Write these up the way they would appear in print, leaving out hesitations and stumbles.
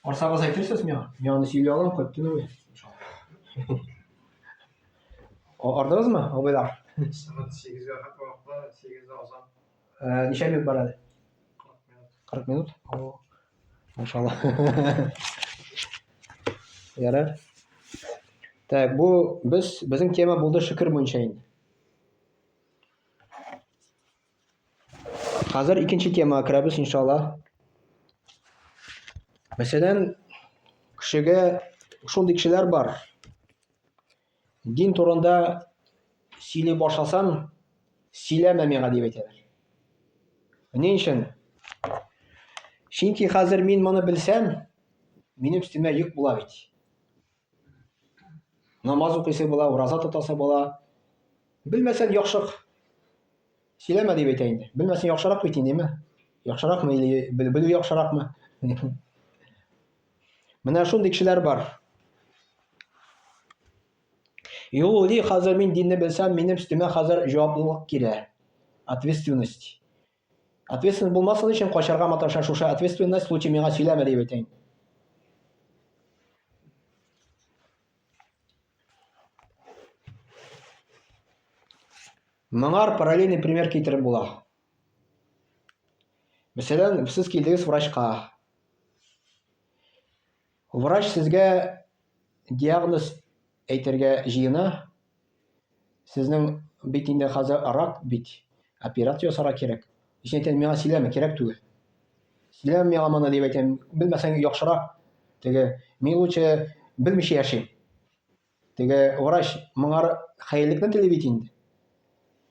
Арсагыз әйтерсез миңа. Мин аны сөйли алам хоть төн буе. Ардыгызмы, абыйлар? Сәгать 8-гә хәтле вакытта, 8-дә азан. Э, ничә минут бар әле? 40 минут. 40 минут? О, машалла. Ярар. Так, бу без безнең тема булды шөкер буенча инде. Хәзер икенче темага керәбез, иншалла. Мәсәлән, кешегә шундый кешеләр бар. Дин турында сөйли башласаң, сөйләмә миңа дип әйтәләр. Ни өчен? Чөнки хәзер мин моны белсәм, минем өстемә йөк була бит. Намаз укыйсы була, ураза тотасы була. Белмәсәң яхшы. Сөйләмә дип әйтә инде. Белмәсәң яхшырак бит инде, әйме? Яхшыракмы или белү яхшыракмы? Менә шундый кешеләр бар. Юл уйлый, хәзер мин динне белсәм, минем өстемә хәзер җаваплылык килә. Ответственность. Ответственность булмасын өчен качарга маташа шушы ответственность, лучше миңа сөйләмә дип әйтә инде. Моңар параллельный пример китереп була. Мәсәлән, сез килдегез врачка. Врач сезгә диагноз әйтергә җыена. Сезнең бит инде хәзер рак бит. Операция ясарга кирәк. Син әйтәм, миңа сөйләмә, кирәк түгел. Сөйләмә миңа моны дип әйтәм. Белмәсәң яхшырак. Теге, мин лучше белмичә яшим. Теге врач моңар хәерлекне тели бит инде.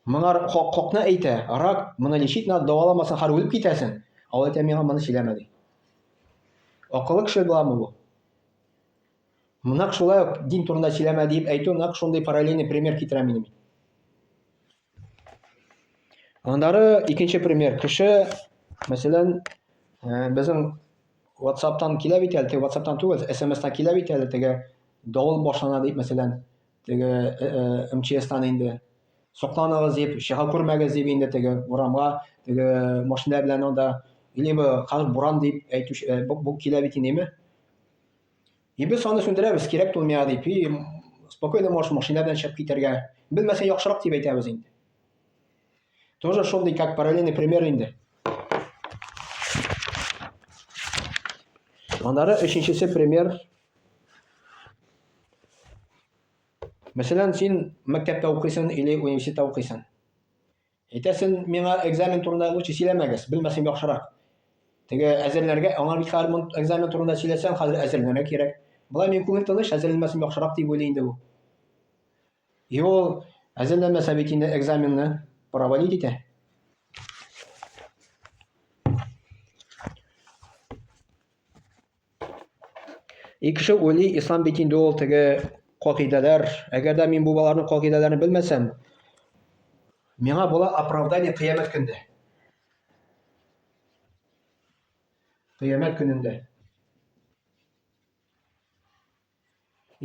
Моңар хакны әйтә, рак, моны лечить надо, дәваламасаң хәзер үлеп китәсең. Ә ул әйтә, миңа моны сөйләмә ди. Акыллы кеше буламы бу? Нәкъ шулай ук дин турында сөйләмә дип әйтү нәкъ шундый параллельный пример китерәм инде мин. Аннары икенче пример. Кеше, мәсәлән, э, безнең WhatsApp-тан килә бит әле, теге WhatsApp-тан түгел, SMS-тан килә бит әле теге давыл башлана дип, мәсәлән, теге э, э, МЧС-тан инде сокланыгыз дип, чыга күрмәгез дип инде теге урамга, теге машина белән анда, либо хәзер буран дип әйтүче, бу, бу килә бит инде, И без аны сүндерәбез, кирәк түгел миңа дип. И спокойно можешь машина белән чыгып китәргә. Белмәсәң яхшырак дип әйтәбез инде. Тоже шундый как параллельный пример инде. Аннары өченчесе пример. Мәсәлән, син мәктәптә укыйсың или университетта укыйсың. Әйтәсен, миңа экзамен турында лучше сөйләмәгез, белмәсәм яхшырак. Теге әзерләргә, аңа бит хәзер экзамен турында сөйләсәң, хәзер әзерләнергә кирәк. Болай мин күңел тыныч, әзерләнмәсәм яхшырак дип уйлый инде бу. И ул әзерләнмәсә бит инде экзаменны провалить итә. И кеше уйлый, ислам бит инде ул теге кагыйдәләр. Әгәр дә мин бу балаларның кагыйдәләрен белмәсәм, миңа була оправдание кыямәт көндә. Кыямәт көнендә.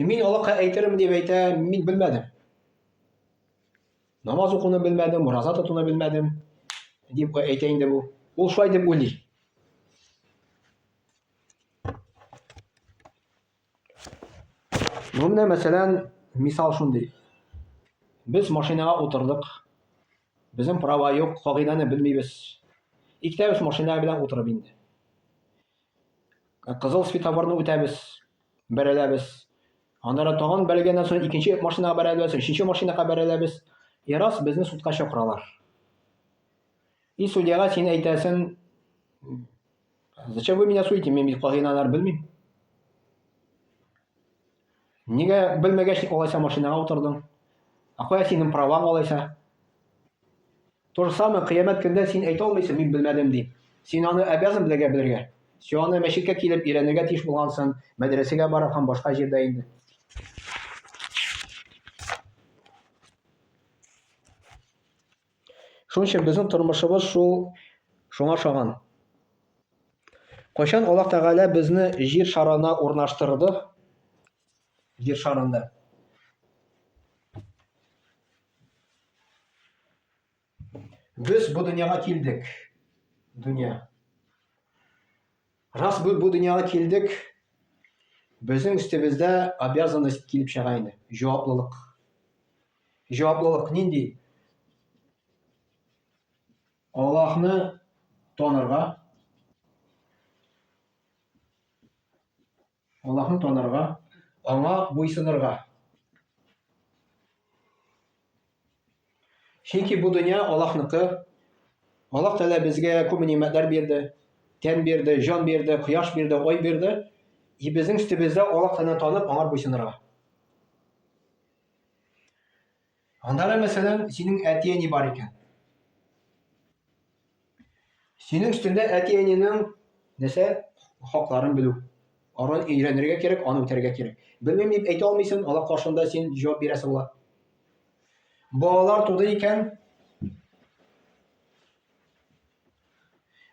И мин Аллаһка әйтермен дип әйтә, мин белмәдем. Намаз укуны белмәдем, ураза тотуны белмәдем дип әйтә инде бу. Ул шулай дип уйлый. Ну, менә мәсәлән, мисал шундый. Без машинага утырдык. Безнең права юк, кагыйдәне белмибез. Икәбез машина белән утырып инде. Кызыл светофорны үтәбез, бәреләбез. Аннары тагын бәрелгәннән соң икенче машинага бәреләбез, өченче машинага бәреләбез. И раз безне судка чакыралар. И судьяга син әйтәсең, зачем вы меня судите, мин бит кагыйдәләр белмим. Нигә белмәгәч, алайса машинага утырдың? Ә кая синең праваң алайса? То же самое кыямәт көндә син әйтә алмыйсың, мин белмәдем дип. Син аны обязан белергә белергә. Син аны мәчеткә килеп өйрәнергә тиеш булгансың, мәдрәсәгә барып һәм башка җирдә инде. Шуның өчен безнең тормышыбыз шул шуңа ошаган. Кайчан Аллаһ Тәгалә безне җир шарына урнаштырды? Җир шарында. Без бу дөньяга килдек. Дөнья. Раз бу, бу дөньяга килдек, Безнең өстебездә обязанность килеп чыга инде, җаваплылык. Җаваплылык нинди? Аллаһны танырга, Аллаһны танырга, аңа буйсынырга. Чөнки бу дөнья Аллаһныкы. Аллаһ Тәгалә безгә күп нимәтләр бирде. Тән бирде, җан бирде, кояш бирде, ай бирде. И безнең өстебездә Аллаһ Тәгаләне танып, аңар буйсынырга. Аннары, мәсәлән, синең әти-әни бар икән. Синең өстендә әти-әнинең нәрсә хакларын белү. Аны өйрәнергә кирәк, аны үтәргә кирәк. Белмим дип әйтә алмыйсың, алар каршында син җавап бирәсе була. Балалар туды икән,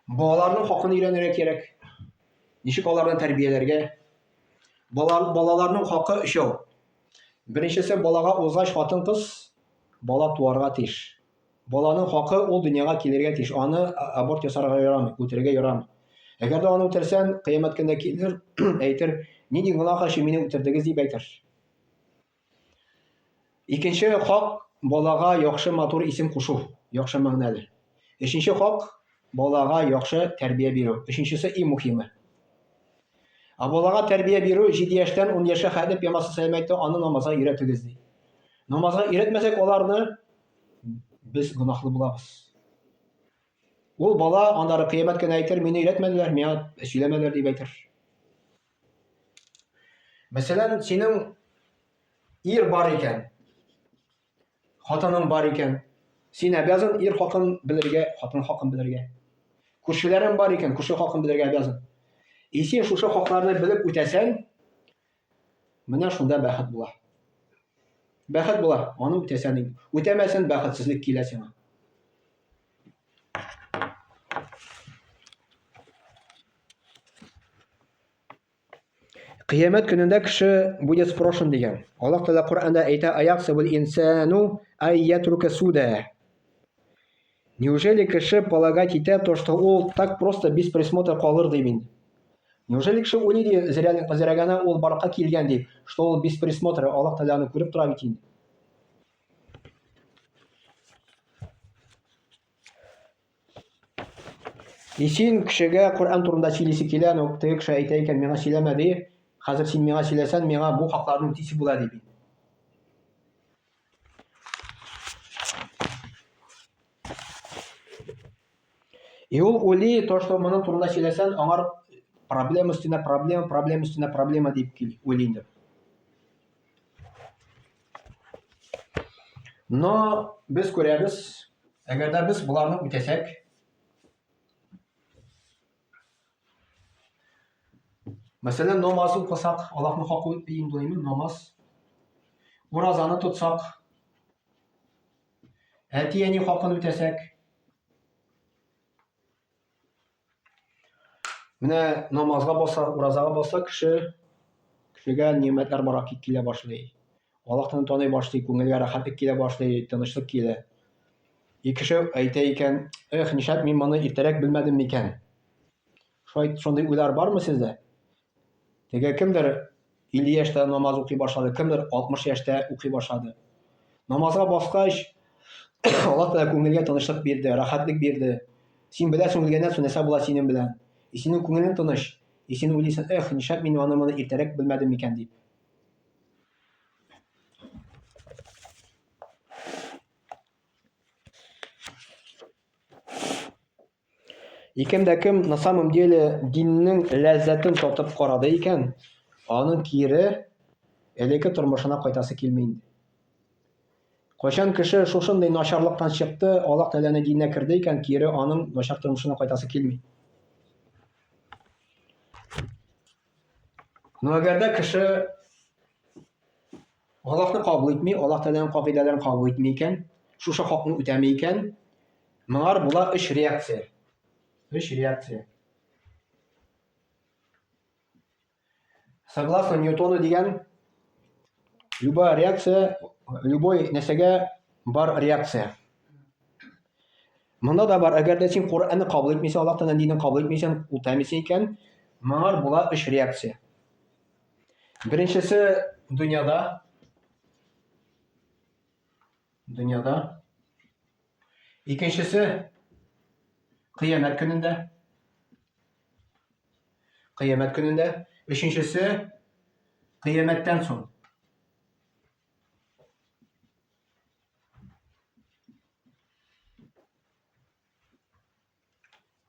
балаларның хакын өйрәнергә кирәк. Ничек аларны тәрбияләргә? Балаларның хакы өчәү. Беренчесе балага узгач хатын-кыз бала туарга тиеш. Баланың хакы ул дөньяга килергә тиеш. Аны аборт ясарга ярамый, үтерергә ярамый. Әгәр дә аны үтерсәң, кыямәт көндә килер, әйтер, нинди гөнаһ өчен мине үтердегез дип әйтер. Икенче хак балага яхшы матур исем кушу, яхшы мәгънәле. Өченче хак балага яхшы тәрбия бирү. Өченчесе иң мөһиме. Ә балага тәрбия бирү 7 яшьтән 10 яшькә хәтле пәйгамбәр саллаллаһу әйтте, аны намазга өйрәтегез ди. Намазга өйрәтмәсәк аларны без гөнаһлы булабыз. Ул бала аннары кыямәт көне әйтер, мине өйрәтмәделәр, миңа сөйләмәделәр дип әйтер. Мәсәлән, синең ир бар икән, хатының бар икән, син обязан ир хакын белергә, хатын хакын белергә. Күршеләрең бар икән, күрше хакын белергә обязан. И син шушы хакларны белеп үтәсәң, Менә шунда бәхет була. Бәхет була, аны үтәсән инде. Үтәмәсән, бәхетсезлек килә сиңа. Кыямәт көнендә кеше будет спрошен дигән. Аллаһ Тәгалә Коръәндә әйтә: "Аяхсабул инсану ай ятрука суда". Неужели кеше полагать итә то, что ул так просто без присмотра калыр дип инде? Неужели кеше уйлый ди, зря, зря гына ул барлыкка килгән дип, что ул без присмотра, Аллаһ Тәгалә аны күреп тора бит инде. И син кешегә Коръән турында сөйлисе килә, но теге кеше әйтә икән, миңа сөйләмә ди. Хәзер син миңа сөйләсән, миңа бу хакларны үтисе була ди. И ул уйлый, то, что моның турында сөйләсәң, аңар проблема өстенә проблема, проблема өстенә проблема дип кил, уйлый инде. Но без күрәбез, әгәр дә без боларны үтәсәк, Мәсәлән, намаз укысак, Аллаһның хакы дин булыймы, намаз. Уразаны тотсак, әти-әни хакын үтәсәк, менә намазга баса, уразага баса кеше, кешегә нимәтләр бара килә башлый. Аллаһны таный башлый, күңелгә рәхәтлек килә башлый, тынычлык килә. И кеше әйтә икән, эх, нишләп мин моны иртәрәк белмәдем микән? Шулай шундый уйлар бармы сездә? Теге кемдер 50 яшьтә намаз укый башлады, кемдер 60 яшьтә укый башлады. Намазга баскач, Аллаһ Тәгалә күңелгә тынычлык бирде, рәхәтлек бирде. Син беләсең, үлгәннән соң нәрсә була синең белән. И синең күңелең тыныч. И син уйлыйсың, эх, нишләп мин аны моны иртәрәк белмәдем микән дип. И кем дә кем на самом деле диннең ләззәтен татып карады икән, аның кире элекке тормышына кайтасы килми инде. Кайчан кеше шушындый начарлыктан чыкты, Аллаһ Тәгаләнең диненә керде икән, кире аның начар тормышына кайтасы килми. Но әгәр дә кеше Аллаһны кабул итми, Аллаһ Тәгаләнең кагыйдәләрен кабул итми икән, шушы хакны үтәми икән, моңар була өч реакция. Өч реакция. Согласно Ньютону дигән, любая реакция, любой нәрсәгә бар реакция. Монда да бар, әгәр дә син Коръәнне кабул итмисең, Аллаһ Тәгаләнең динен кабул итмисең, үтәмисең икән, моңар була өч реакция. Беренчесе дөньяда. Дөньяда. Икенчесе кыямәт көнендә. Кыямәт көнендә. Өченчесе кыямәттән соң.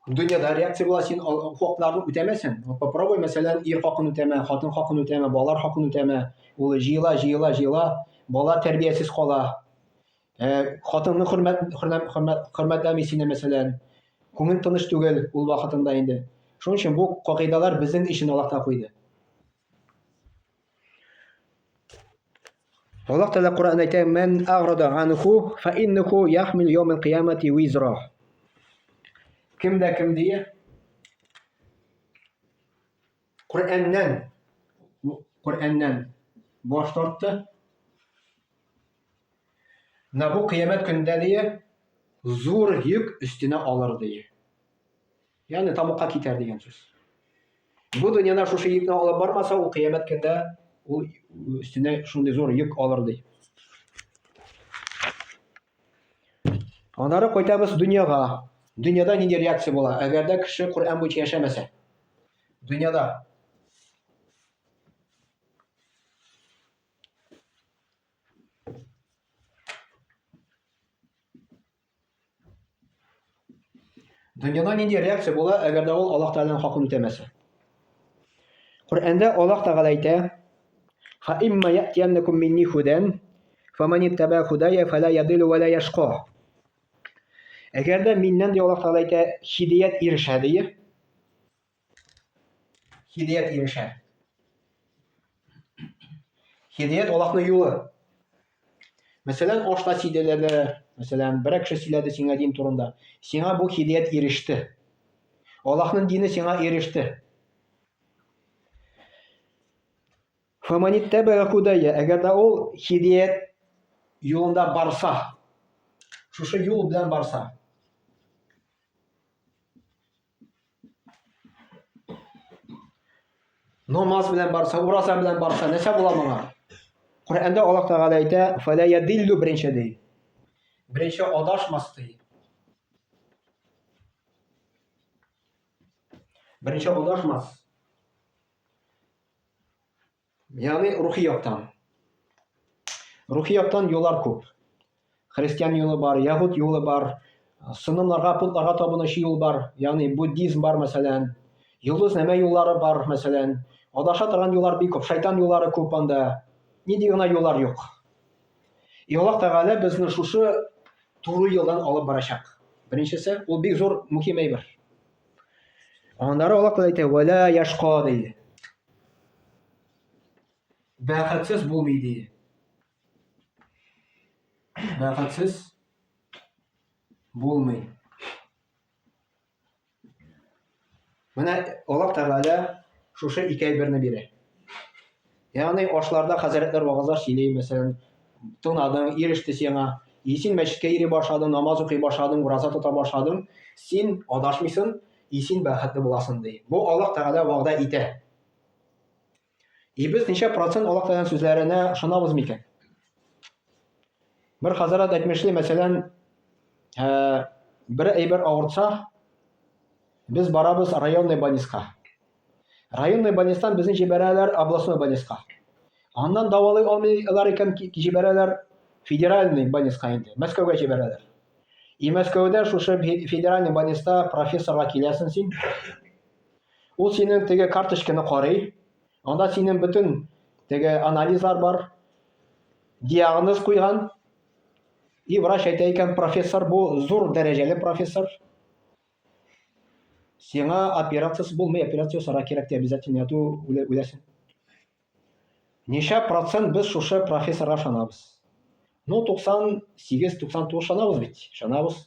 Дөньяда реакция була, син хокукларны үтәмәсәң. Попробуй, мәсәлән, ир хакын үтәмә, хатын хакын үтәмә, балалар хакын үтәмә. Ул җыела, җыела, җыела, бала тәрбиясез кала. Э, хатынны хөрмәт, хөрмәт, хөрмәт, хөрмәтләми сине, мәсәлән. Күңел тыныч түгел ул вакытында инде. Шуның өчен бу кагыйдәләр безнең өчен Аллаһ та куйды. Аллаһ Тәгалә Коръәндә әйтә: "Ман аграда анху фа иннаху яхмил яумал кыямати визра". Кем дә кем дия? Коръәннән Коръәннән баш тартты. Менә бу кыямәт көнендә дия зур йөк өстенә алыр дия. Ягъни тамукка китәр дигән сүз. Бу дөньяда шушы йөкне алып бармаса, ул кыямәт көндә ул өстенә шундый зур йөк алыр ди. Аннары кайтабыз дөньяга. Дөньяда нинди реакция була? Әгәр дә кеше Коръән буенча яшәмәсә. Дөньяда Дөньяда нинди реакция була, әгәр дә ул Аллаһ Тәгаләнең хакын үтәмәсә? Коръәндә Аллаһ Тәгалә әйтә: "Фа имма я'тияннакум минни худан, фаман иттаба худая фала ядилу ва ла яшка." Әгәр дә миннән ди Аллаһ Тәгалә әйтә, һидәят ирешә ди. Һидәят ирешә. Һидәят Аллаһның юлы. Мәсәлән, ашта сөйләделәр, мәсәлән, берәр кеше сөйләде сиңа дин турында. Сиңа бу һидәят иреште. Аллаһның дине сиңа иреште. Фаманиттәбә худая, әгәр дә ул һидәят юлында барса, шушы юл белән барса, Намаз белән барса, ураза белән барса, нәрсә була моңа? Коръәндә Аллаһ Тәгалә әйтә, "Фәлә ядиллю" беренче ди. Беренче адашмас ди. Беренче адашмас. Ягъни рухи яктан. Рухи яктан юллар күп. Христиан юлы бар, яһүд юлы бар, сынымларга, путларга табынучы юл бар, ягъни буддизм бар, мәсәлән. Йолдызнамә юллары бар, мәсәлән. Адаша торган юллар бик күп, шайтан юллары күп анда. Нинди генә юллар юк. И Аллаһ Тәгалә безне шушы туры юлдан алып барачак. Беренчесе, ул бик зур мөһим әйбер. Аннары Аллаһ Тәгалә әйтә, "Вәлә яшка" ди. Бәхетсез булмый ди. Бәхетсез булмый. Менә Аллаһ Тәгалә шушы ике әйберне бирә. Ягъни ашларда хәзрәтләр вагазлар сөйли, мәсәлән, тыңладың, иреште сиңа. И син мәчеткә йөри башладың, намаз укый башладың, ураза тота башладың, син адашмыйсың, и син бәхетле буласың ди. Бу Аллаһ Тәгалә вәгъдә итә. И без ничә процент Аллаһ Тәгаләнең сүзләренә ышанабыз микән? Бер хәзрәт әйтмешли, мәсәлән, бер әйбер авыртса, без барабыз районный больницка. Районный больництан безне җибәрәләр областной больницка. Аннан дәвалый алмыйлар икән, җибәрәләр федеральный больницка инде, Мәскәүгә җибәрәләр. И Мәскәүдә шушы федеральный больниста профессорга киләсең син. Ул синең теге карточканы карый. Анда синең бөтен теге анализлар бар. Диагноз куйган. И врач әйтә икән, профессор бу зур дәрәҗәле профессор. Сиңа операциясе булмый, операция ясарга кирәк ди, обязательно, а то үләсең. Ничә процент без шушы профессорга ышанабыз? Ну, 98-99 ышанабыз бит, ышанабыз.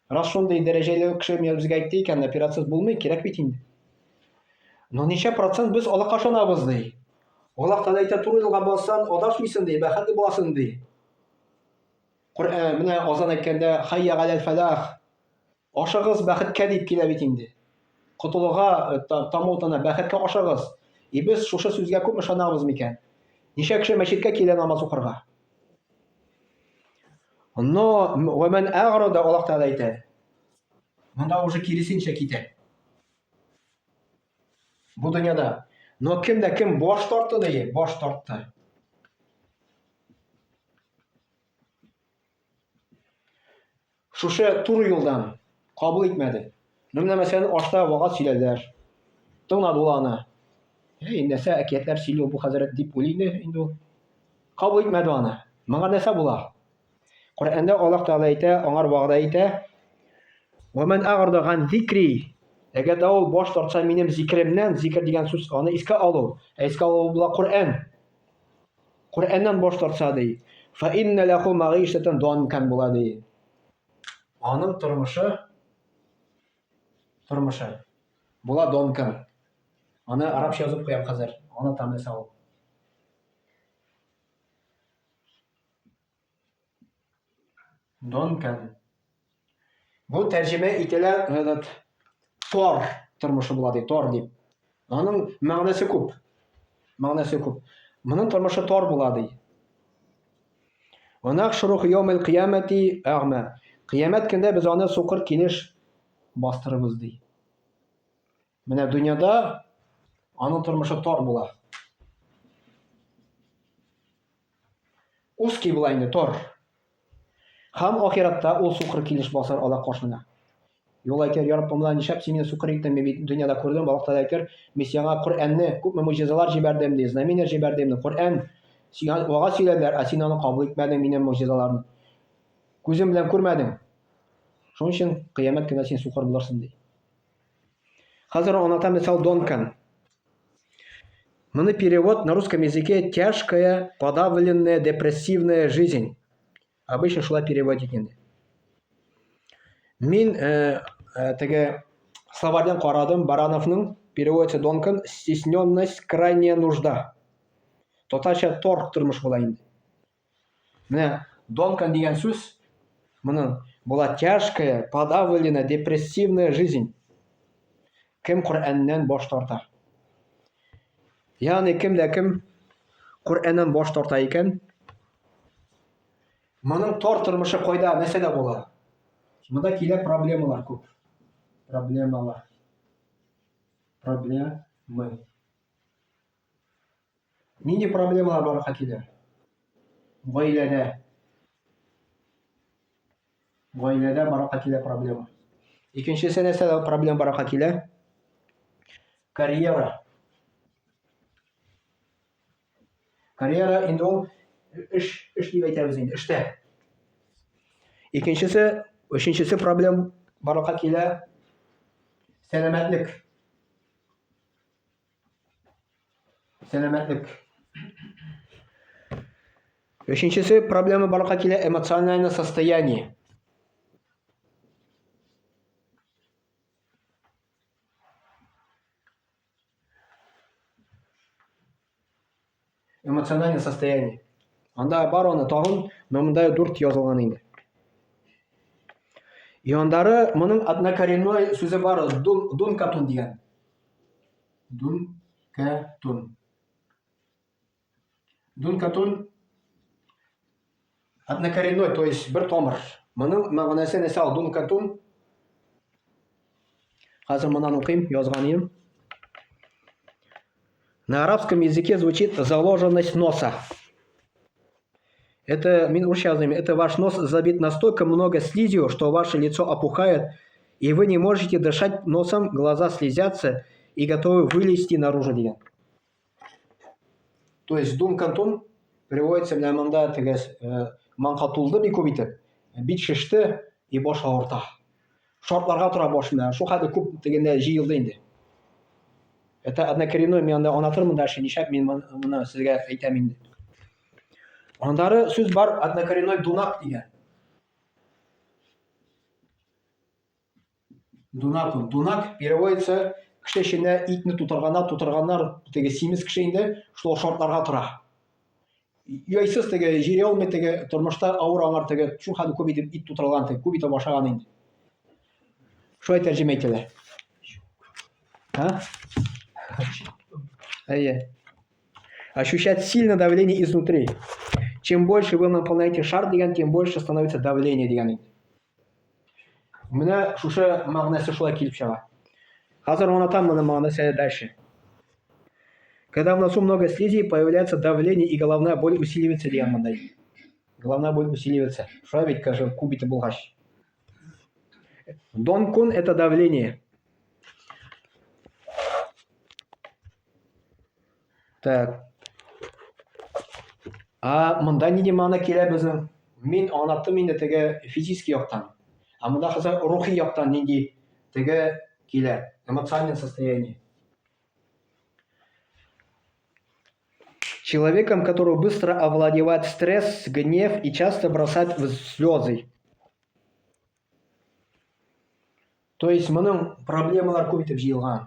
Раз шундый дәрәҗәле кеше миңа безгә әйтте икән, операция булмый, кирәк бит инде. Но ничә процент без Аллаһка ышанабыз ди. Аллаһ Тәгалә әйтә, туры юлга бассаң, адашмыйсың ди, бәхетле буласың ди. Коръән менә азан әйткәндә, хайя галәл фәлах, Ашыгыз бәхеткә дип килә бит инде. Котылуга, э, таму тына, бәхеткә ашыгыз. И без шушы сүзгә күп ышанабыз микән? Ничә кеше мәчеткә килә намаз укырга? Но вәмән әгърада Аллаһ Тәгалә әйтә. Монда уже киресенчә китә. Бу дөньяда. Но кем дә кем баш тартты ди, баш тартты. Шушы туры юлдан кабул итмәде. Ну, менә мәсәлән, ашта вагаз сөйләделәр. Тыңлады ул аны. Әй, нәрсә әкиятләр сөйли бу хәзрәт дип уйлый инде инде ул. Кабул итмәде аны. Моңа нәрсә була? Коръәндә Аллаһ Тәгалә әйтә, аңар вәгъдә итә. Ва ман аграда ган зикри. Әгәр дә ул баш тартса минем зикремнән, зикр дигән сүз аны искә алу. Ә искә алу була Коръән. Коръәннән баш тартса ди, фа инна лаху магишатан данкан була ди. Аның тормышы тормышы була донкан. Аны арабча язып куям хәзер. Аны там нәрсә ул. Донкан. Бу тәрҗемә ителә этот тор тормышы була ди, тор дип. Аның мәгънәсе күп. Мәгънәсе күп. Моның тормышы тор була ди. Ва нахшуруху яумил кыямати әгъма. Кыямәт көндә без аны сукыр килеш бастырыбыз ди. Менә дөньяда аның тормышы тар була. Узкий була инде, тор. Һәм ахиратта ул сукыр килеш басар Аллаһ каршына. Юл әйтер, Я Раббым, нишләп син мине сукыр иттең, мин бит дөньяда күрдем, Аллаһ Тәгалә әйтер, мин сиңа Коръәнне, күпме муҗизалар җибәрдем, ди, знамения җибәрдем, Коръән сиңа вагаз сөйләделәр, ә син аны кабул итмәдең минем муҗизаларны. Күзең белән күрмәдең. Шуның өчен кыямәт көндә син сукыр булырсың, ди. Хәзер аңлата мисал Донкан. Моны перевод на русском языке тяжкая, подавленная, депрессивная жизнь. Обычно шулай переводить инде. Мин э, э, теге словарьдан карадым, Барановның переводится Донкан стесненность, крайняя нужда. Татарча торг тормыш була инде. Менә донкан дигән сүз моның була тяжкая, подавленная, депрессивная жизнь. Кем Коръәннән баш тарта? Ягъни кем дә кем Коръәннән баш тарта икән, моның тар тормышы кайда, нәрсәдә була? Монда килә проблемалар күп. Проблемалар. Проблемы. Нинди проблемалар барлыкка килә? Гаиләдә. Гаиләдә барлыкка килә проблема. Икенчесе нәрсә проблема барлыкка килә? Карьера. Карьера инде ул эш, эш дип әйтәбез инде, эштә. Икенчесе, өченчесе проблем барлыкка килә сәламәтлек. Сәламәтлек. Өченчесе проблема барлыкка килә эмоциональное состояние. Эмоциональное состояние. Анда бар аны тагын, но монда дүрт язылган инде. И андары моның однокоренной сүзе бар, дун, дун катун дигән. Дун катун. Дун катун однокоренной, то есть бер тамыр. Моның мәгънәсе нәрсә ул? Дун катун. Хәзер моннан укыйм, язган идем. На арабском языке звучит заложенность носа. Это, мин урысча языйм, это ваш нос забит настолько много слизью, что ваше лицо опухает, и вы не можете дышать носом, глаза слезятся и готовы вылезти наружу дигән. То есть дун кантун переводится менә монда теге э, маңка тулды бик күп итеп, бит шеште и баш авырта. Шартларга тора баш менә. Шул хәтле күп тегендә җыелды инде. Это однокоренной, мин анда аңлатырмын дальше, нишләп мин моны сезгә әйтәм инде. Андары сүз бар однокоренной дунак дигән. Дунак, дунак переводится кеше эченә итне тутырганнар, тутырганнар, теге симез кеше инде шул шартларга тора. Яйсыз теге җире алмый теге тормышта авыр аңар теге шул хәтле күп итеп ит тутырылган теге күп итеп ашаган инде. Шулай тәрҗемә ителә. Ха? Әйе. Ощущать сильное давление изнутри. Чем больше вы наполняете шар дигән, тем больше становится давление дигән. Менә шушы мәгънәсе шулай килеп чыга. Хәзер аңлатам моны мәгънәсе дальше. Когда в носу много слизи, появляется давление и головная боль усиливается дигән монда. Головная боль усиливается. Шулай бит, каже, күп итеп булгач. Донкун это давление. Так. А монда нинди мәгънә килә безнең? Мин аңлаттым инде теге физический яктан. А монда хәзер рухи яктан нинди теге килә? Эмоциональное состояние. Человеком, которого быстро овладевает стресс, гнев и часто бросает в слезы. То есть моның проблемалар күп итеп җыелган.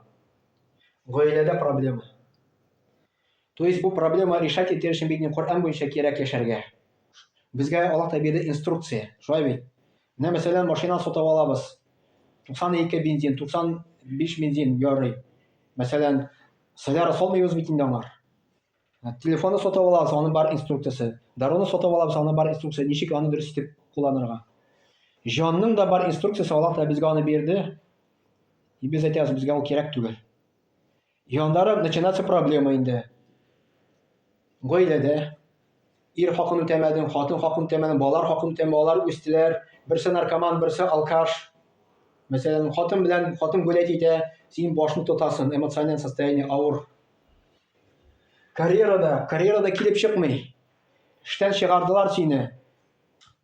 Гаиләдә проблема. То есть бу проблема решать итәр өчен бит Коръән буенча кирәк яшәргә. Безгә Аллаһ та бирде инструкция. Шулай бит. Менә мәсәлән, машина сатып алабыз. 92 бензин, 95 бензин ярый. Мәсәлән, соляра салмыйбыз бит инде аңар. Телефонны сатып алабыз, аның бар инструкциясе. Даруны сатып алабыз, аның бар инструкция, ничек аны дөрес итеп кулланырга. Җанның да бар инструкциясе, Аллаһ та безгә аны бирде. И без әйтәбез, безгә ул кирәк түгел. И аннары начинается проблема инде. Гаиләдә ир хакын үтәмәдең, хатын хакын үтәмәдең, балалар хакын үтәмәдең, балалар үстеләр, берсе наркоман, берсе алкаш. Мәсәлән, хатын белән хатын гулять итә, син башны тотасың, эмоциональное состояние авыр. Карьерада, карьерада килеп чыкмый. Эштән чыгардылар сине.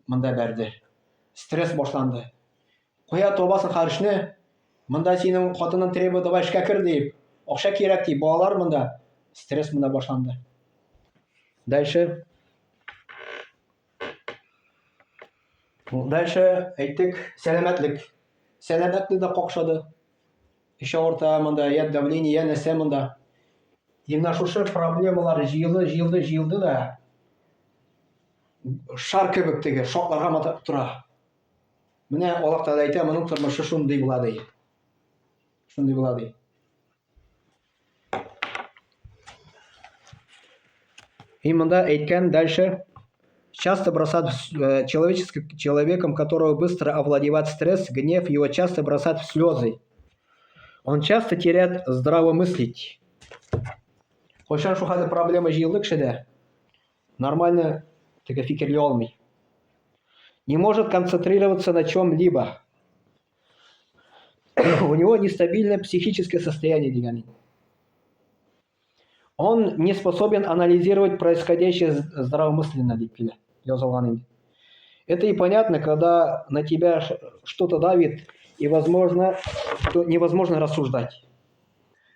Монда бәрде. Стресс башланды. Кая табасың хәзер эшне? Монда синең хатының требует, давай эшкә кер дип. Акча кирәк дип, балалар монда. Стресс монда башланды. Дальше. Дальше әйттек, сәламәтлек. Сәламәтлек дә какшады. Эч авырта монда, я давление, я нәрсә монда. И менә шушы проблемалар җыелды, җыелды, җыелды да шар кебек теге шакларга матап тора. Менә Аллаһ Тәгалә әйтә, моның тормышы шундый була ди. Шундый була ди. И монда әйткән дальше часто бросают э, человеческим человеком, которого быстро овладевает стресс, гнев, его часто бросают в слезы. Он часто теряет здравомыслить. Кайчан шул хәтле проблема җыелды кешедә, нормально теге фикерли алмый. Не может концентрироваться на чем-либо. У него нестабильное психическое состояние дигән. Он не способен анализировать происходящее здравомысленно, дип килә, язылган инде. Это и понятно, когда на тебя что-то давит, и возможно, что невозможно рассуждать.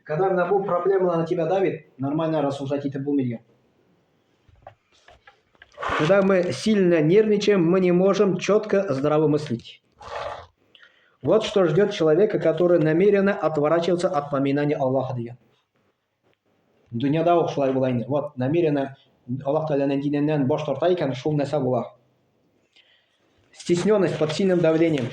Когда на бу проблема на тебя давит, нормально рассуждать итеп булмый. Когда мы сильно нервничаем, мы не можем четко здраво мыслить. Вот что ждет человека, который намеренно отворачивается от поминания Аллаха дигән. Дөньяда ук шулай була инде. Вот намеренно Аллаһ Тәгаләнең диненнән баш тарта икән, шул нәрсә була. Стесненность под сильным давлением.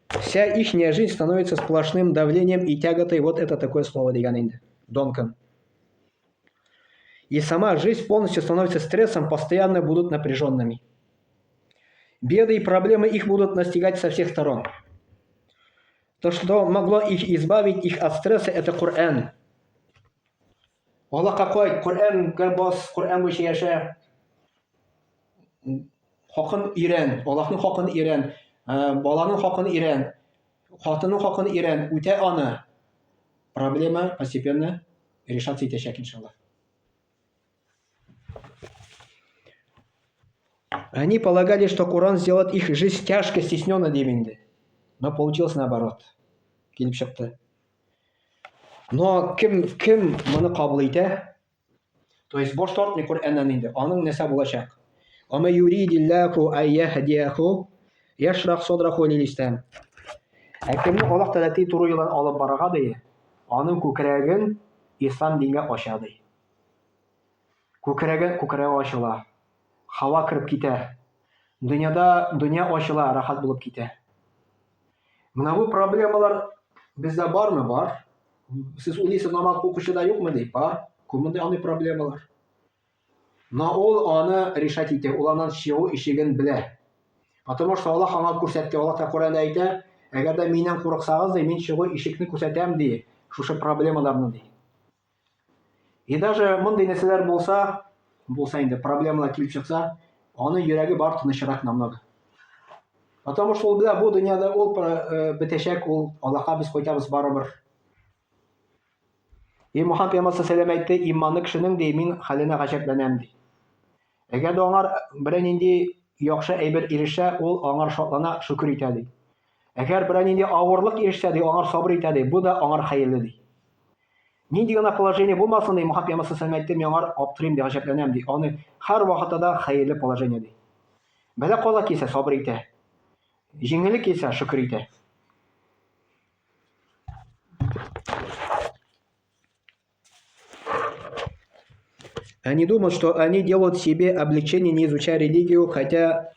Вся ихняя жизнь становится сплошным давлением и тяготой. Вот это такое слово дигән инде. Донкан. И сама жизнь полностью становится стрессом, постоянно будут напряженными. Беды и проблемы их будут настигать со всех сторон. То, что могло их избавить их от стресса, это Коран. Аллаһка кайт, Коръәнгә бас, Коръән буенча яшә. Хакын өйрән, Аллаһның хакын өйрән, э, баланың хакын өйрән, хатынның хакын өйрән, үтә аны. Проблема постепенно решаться итәчәк, иншаллаһ. Они полагали, что Коран сделает их жизнь тяжко стесненной дип инде. Но получилось наоборот. Килеп чыкты. Но кем кем моны кабул итә? То есть баш тартмый Коръәннән инде. Аның нәрсә булачак? Ама юридиллаху айяһдияху яшрах садраху лил ислам. Ә кемне Аллаһ Тәгалә туры юлдан алып барырга ди, аның күкрәген ислам дингә ача ди. Күкрәге күкрәге ачыла. Һава кереп китә. Дөньяда дөнья ачыла, рәхәт булып китә. Менә бу проблемалар бездә бармы? Бар. Сез уйлыйсыз, намаз укучы да юкмы ди? Бар. Күп монда андый проблемалар. Но ул аны решать итә, ул аннан чыгу ишеген белә. Потому что Аллаһ аңа күрсәтте, Аллаһ та Коръәндә әйтә, әгәр дә миннән курыксагыз, ди, мин чыгу ишекне күрсәтәм, ди, шушы проблемаларны, ди. И даже мондый нәрсәләр булса, булса инде проблемалар килеп чыкса, аның йөрәге бар тынычрак намного. Потому что ул белә, бу дөньяда ул э, бетәчәк, ул Аллаһка без кайтабыз барыбер. И Мухаммад пәйгамбәр саллаллаху әйтте, иманлы кешенең ди, мин хәленә гаҗәпләнәм ди. Әгәр дә аңар берәр нинди яхшы әйбер ирешсә, ул аңар шатлана, шөкер итә ди. Әгәр берәр нинди авырлык ирешсә ди, аңар сабыр итә ди. Бу да аңар хәерле ди. Нинди генә положение булмасын ди, Мухаммад пәйгамбәр саллаллаху әйтте, мин аңар аптырыйм ди, гаҗәпләнәм ди. Аны һәр вакытта да хәерле положение ди. Бәла каза килсә, сабыр итә. Җиңеллек килсә, шөкер итә. Они думают, что они делают себе облегчение, не изучая религию, хотя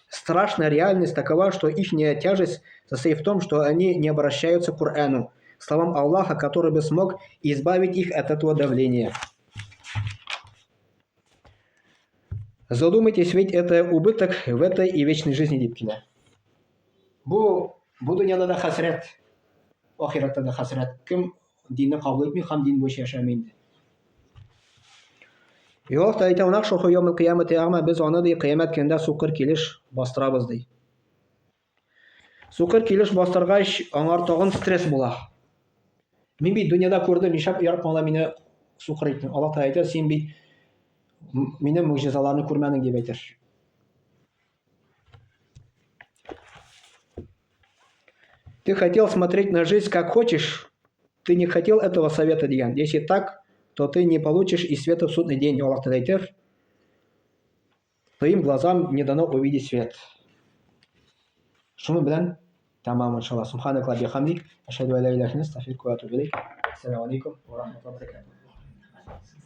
страшная реальность такова, что их тяжесть состоит в том, что они не обращаются к Корану, словам Аллаха, который бы смог избавить их от этого давления. Задумайтесь, ведь это убыток в этой и вечной жизни дип килә. Бу бу дөньяда да хәсрәт, ахирәттә дә хәсрәт. Кем динне кабул итми һәм дин буенча яшәми инде. Юк, та әйтә, унак шуху йомыл кыямәти ягъма без аны ди кыямәт көнендә сукыр килеш бастырабыз ди. Сукыр килеш бастыргач, аңар тагын стресс була. Мин бит дөньяда күрдем, нишләп ярып мала мине сукыр иттең? Аллаһ Тәгалә әйтә, син бит минем могҗизаларны күрмәдең дип әйтер. Ты хотел смотреть на жизнь как хочешь, ты не хотел этого совета дигән. Если так, то ты не получишь и света в судный день. Аллаһ Тәгалә әйтер, твоим глазам не дано увидеть свет. Шуның белән тәмам иншалла. Субханак ла бихамдик, ашһаду ан ла илаһа илля анта, астагфирука ва атубу илейк. Ассаламу алейкум ва рахматуллахи ва баракатух.